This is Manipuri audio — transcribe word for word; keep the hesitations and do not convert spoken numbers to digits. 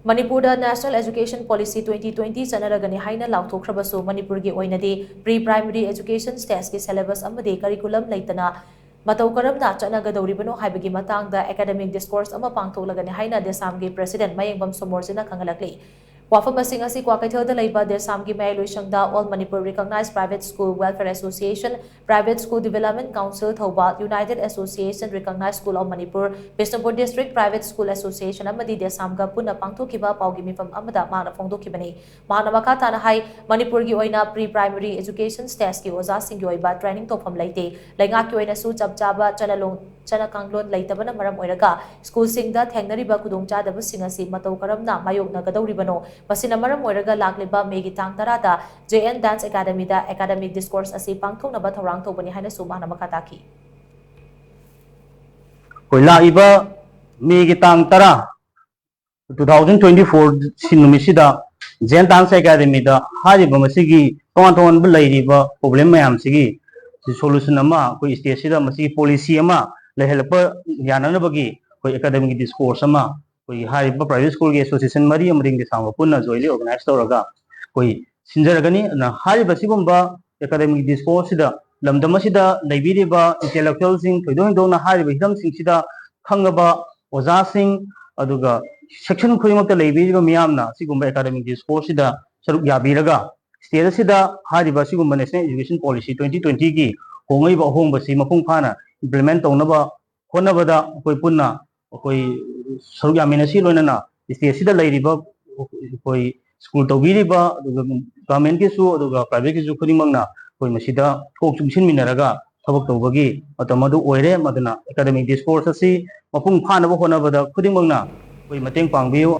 ꯃꯅꯤꯄꯨꯔꯗ National Education Policy twenty twenty ꯆꯠꯅꯔꯒꯅꯤ ꯍꯥꯏꯅ ꯂꯥꯎꯊꯣꯛꯈ꯭ꯔꯕꯁꯨ, ꯃꯅꯤꯄꯨꯔꯒꯤ ꯑꯣꯏꯅꯗꯤ pre primary education stageꯀꯤ syllabus ꯑꯃꯗꯤ curriculum ꯂꯩꯇꯅ ꯃꯇꯧ ꯀꯔꯝꯅ ꯆꯠꯅꯒꯗꯧꯔꯤꯕꯅꯣ ꯍꯥꯏꯕꯒꯤ ꯃꯇꯥꯡꯗ academic discourse ꯑꯃ ꯄꯥꯡꯊꯣꯛꯂꯒꯅꯤ ꯍꯥꯏꯅ DESAMꯒꯤ president ꯃꯌꯦꯡꯕꯝ ꯁꯣꯃꯣꯔꯖꯤꯅ ꯈꯪꯍꯜꯂꯛꯂꯤ꯫ ꯋꯥꯐꯝ ꯑꯁꯤꯡ ꯑꯁꯤ ꯀ꯭ꯋꯥꯀꯩꯊꯦꯜꯗ ꯂꯩꯕ DESAMꯒꯤ ꯃꯌꯥꯏ ꯂꯣꯏꯁꯪꯗ All Manipur Recognized Private School Welfare Association, Private School Development Council Thoubal, United Association Recognized School of Manipur, Bishnupur District Private School Association ꯑꯃꯗꯤ DESAMꯒ ꯄꯨꯟꯅ ꯄꯥꯡꯊꯣꯛꯈꯤꯕ ꯄꯥꯎꯒꯤ ꯃꯤꯐꯝ ꯑꯃꯗ ꯃꯍꯥꯛꯅ ꯐꯣꯡꯗꯣꯛꯈꯤꯕꯅꯤ꯫ ꯃꯍꯥꯛꯅ ꯃꯈꯥ ꯇꯥꯅ ꯍꯥꯏ, ꯃꯅꯤꯄꯨꯔꯒꯤ ꯑꯣꯏꯅ pre primary education stageꯀꯤ ꯑꯣꯖꯥꯁꯤꯡꯒꯤ ꯑꯣꯏꯕ training ꯇꯧꯐꯝ ꯂꯩꯇꯦ꯫ ꯂꯩꯉꯥꯛꯀꯤ ꯑꯣꯏꯅꯁꯨ ꯆꯞ ꯆꯥꯕ ꯆꯠꯅꯂꯣꯟ, ꯆꯠꯅ ꯀꯥꯡꯂꯣꯟ ꯂꯩꯇꯕꯅ ꯃꯔꯝ ꯑꯣꯏꯔꯒ ꯁ꯭ꯀꯨꯜꯁꯤꯡꯗ ꯊꯦꯡꯅꯔꯤꯕ ꯈꯨꯗꯣꯡꯆꯥꯗꯕꯁꯤꯡ ꯑꯁꯤ ꯃꯇꯧ ꯀꯔꯝꯅ ꯃꯥꯌꯣꯛꯅꯒꯗꯧꯔꯤꯕꯅꯣ? ꯃꯁꯤꯅ ꯃꯔꯝ ꯑꯣꯏꯔꯒ ꯂꯥꯛꯂꯤꯕ ꯃꯦꯒꯤ ꯇꯥꯡ ꯇꯔꯥꯗ JN Dance Academyꯗ academic discourse ꯑꯁꯤ ꯄꯥꯡꯊꯣꯛꯅꯕ ꯊꯧꯔꯥꯡ ꯇꯧꯕꯅꯤ ꯍꯥꯏꯅꯁꯨ ꯃꯍꯥꯛꯅ ꯃꯈꯥ ꯇꯥꯈꯤ꯫ ꯑꯩꯈꯣꯏ ꯂꯥꯛꯏꯕ ꯃꯦꯒꯤ ꯇꯥꯡ ꯇꯔꯥ, two thousand twenty four ꯁꯤ ꯅꯨꯃꯤꯠꯁꯤꯗ JN Dance Academyꯗ ꯍꯥꯏꯔꯤꯕ ꯃꯁꯤꯒꯤ ꯇꯣꯉꯥꯟ ꯇꯣꯉꯥꯟꯕ ꯂꯩꯔꯤꯕ problem ꯃꯌꯥꯝꯁꯤꯒꯤ solution ꯑꯃ, ꯑꯩꯈꯣꯏ stageꯁꯤꯗ ꯃꯁꯤꯒꯤ policy ꯑꯃ ꯂꯩꯍꯜꯂꯛꯄ ꯌꯥꯅꯅꯕꯒꯤ ꯑꯩꯈꯣꯏ academic discourse ꯑꯃ ꯑꯩꯈꯣꯏꯒꯤ ꯍꯥꯏꯔꯤꯕ private schoolꯒꯤ association ꯃꯔꯤ ꯑꯃꯗꯤ DESAMꯒ ꯄꯨꯟꯅ jointly organize ꯇꯧꯔꯒ ꯑꯩꯈꯣꯏ ꯁꯤꯟꯖꯔꯒꯅꯤ꯫ ꯑꯗꯨꯅ ꯍꯥꯏꯔꯤꯕ ꯁꯤꯒꯨꯝꯕ academic discourseꯁꯤꯗ ꯂꯝꯗꯝ ꯑꯁꯤꯗ ꯂꯩꯕꯤꯔꯤꯕ intellectualꯁꯤꯡ, ꯊꯣꯏꯗꯣꯛ ꯍꯦꯟꯗꯣꯛꯅ ꯍꯥꯏꯔꯤꯕ ꯍꯤꯔꯝꯁꯤꯡꯁꯤꯗ ꯈꯪꯉꯕ ꯑꯣꯖꯥꯁꯤꯡ, ꯑꯗꯨꯒ section ꯈꯨꯗꯤꯡꯃꯛꯇ ꯂꯩꯕꯤꯔꯤꯕ ꯃꯤꯌꯥꯝꯅ ꯁꯤꯒꯨꯝꯕ academic discourseꯁꯤꯗ ꯁꯔꯨꯛ ꯌꯥꯕꯤꯔꯒ state ꯑꯁꯤꯗ ꯍꯥꯏꯔꯤꯕ ꯁꯤꯒꯨꯝꯕ National Education Policy twenty twentyꯒꯤ ꯍꯣꯡꯂꯛꯏꯕ ꯑꯍꯣꯡꯕꯁꯤ ꯃꯄꯨꯡ ꯐꯥꯅ implement ꯇꯧꯅꯕ ꯍꯣꯠꯅꯕꯗ ꯑꯩꯈꯣꯏ ꯄꯨꯟꯅ ꯑꯩꯈꯣꯏ ꯁꯔꯨꯛ ꯌꯥꯃꯤꯟꯅꯁꯤ꯫ ꯂꯣꯏꯅꯅ stateꯁꯤꯗ ꯂꯩꯔꯤꯕ ꯑꯩꯈꯣꯏ school ꯇꯧꯕꯤꯔꯤꯕ, ꯑꯗꯨꯒ governmentꯀꯤꯁꯨ ꯑꯗꯨꯒ privateꯀꯤꯁꯨ ꯈꯨꯗꯤꯡꯃꯛꯅ ꯑꯩꯈꯣꯏ ꯃꯁꯤꯗ ꯀꯣꯛ ꯆꯨꯡꯁꯤꯟꯃꯤꯟꯅꯔꯒ ꯊꯕꯛ ꯇꯧꯕꯒꯤ ꯃꯇꯝ ꯑꯗꯨ ꯑꯣꯏꯔꯦ꯫ ꯃꯗꯨꯅ academic discourse ꯑꯁꯤ ꯃꯄꯨꯡ ꯐꯥꯅꯕ ꯍꯣꯠꯅꯕꯗ ꯈꯨꯗꯤꯡꯃꯛꯅ ꯑꯩꯈꯣꯏ ꯃꯇꯦꯡ ꯄꯥꯡꯕꯤꯌꯨ꯫